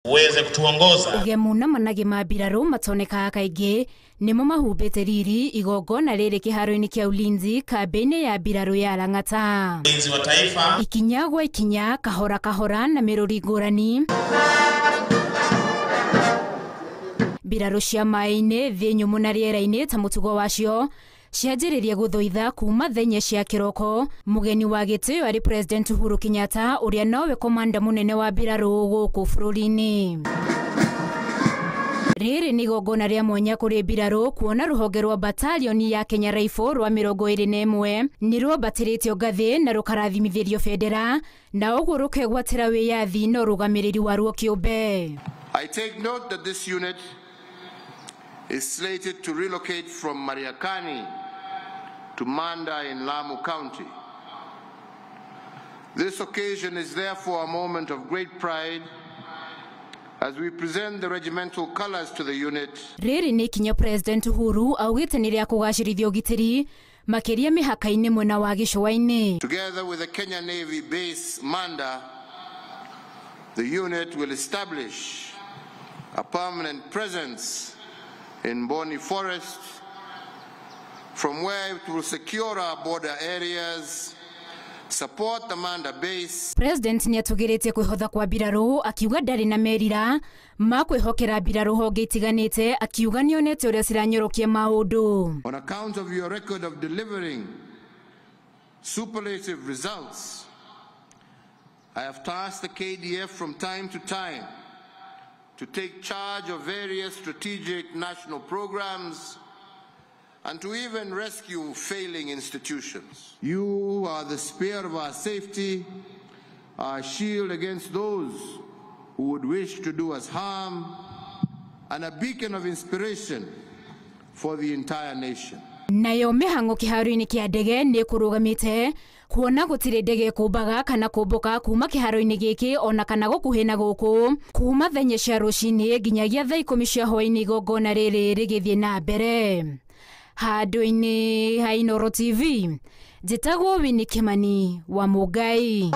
Uweze kutuongoza. Ũgemu na managĩ ma mbirarũ matonekaga kaingĩ nĩmo mahumbĩte riri igongona rĩrĩ kĩharo-inĩ kĩa Ulinzi kambĩ-inĩ ya mbirarũ ya Lang'ata. Ulinzi wa taifa. Ikinya gwa ikinya, kahora kahora na mĩrũri ngũrani. Mbirarũ cia maĩ-inĩ, thĩ nyũmũ na rĩera-inĩ ta mũtugo wacio cianjĩrĩria gũthoitha kuma thaa inya cia kĩroko. Mũgeni wa gĩtĩo arĩ President Uhuru Kenyatta ũrĩa nowe komanda mũnene wa mbirarũ gũkũ bũrũri-inĩ. Rĩrĩ nĩ igongona rĩa mwanya kũrĩ mbirarũ kuona rũhonge rwa batalioni ya Kenya Rifle rwa 21 nĩ rwambatĩrĩtio ngathĩ na rũkarathimithĩrio bendera na ũguo rũkegwatĩra wĩyathi na ũrũgamĩrĩri waruo kĩũmbe. I take note that this unit is slated to relocate from Mariakani to Manda in Lamu County. This occasion is therefore a moment of great pride as we present the regimental colors to the unit. Rĩrĩ nĩ ikinya President Uhuru augĩte nĩ rĩa kũgacĩrithia ũgitĩri makĩria mĩhaka-inĩ mwena wa gĩcũa-inĩ. Together with the Kenya Navy base Manda, the unit will establish a permanent presence in Boni Forest, from where it will secure our border areas, support the Manda base. President nĩ atũgĩrĩtie kwĩhotha kwa mbirarũ akiuga ndarĩ na merira ma kwĩhokera mbirarũ honge itiganĩte, akiuga nĩonete ũrĩa ciranyorokia maũndũ. On account of your record of delivering superlative results, I have tasked the KDF from time to time to take charge of various strategic national programs and to even rescue failing institutions. You are the spear of our safety, our shield against those who would wish to do us harm, and a beacon of inspiration for the entire nation. Nayo mĩhang'o kĩharo-inĩ kĩa ndege nĩ kũrũgamĩte kuona gũtirĩ ndege kũmbaga kana kũmbũka kuma kĩharo-inĩ gĩkĩ ona kana gũkuhĩ na gũkũ kuma thaa inya cia rũcinĩ nginyagia thaa ikũmi cia hwaĩ-inĩ igongona rĩrĩ rĩgĩthiĩ na mbere. Handũ-inĩ ha Inooro TV, njĩtagwo Winnie Kimani wa Mũngai.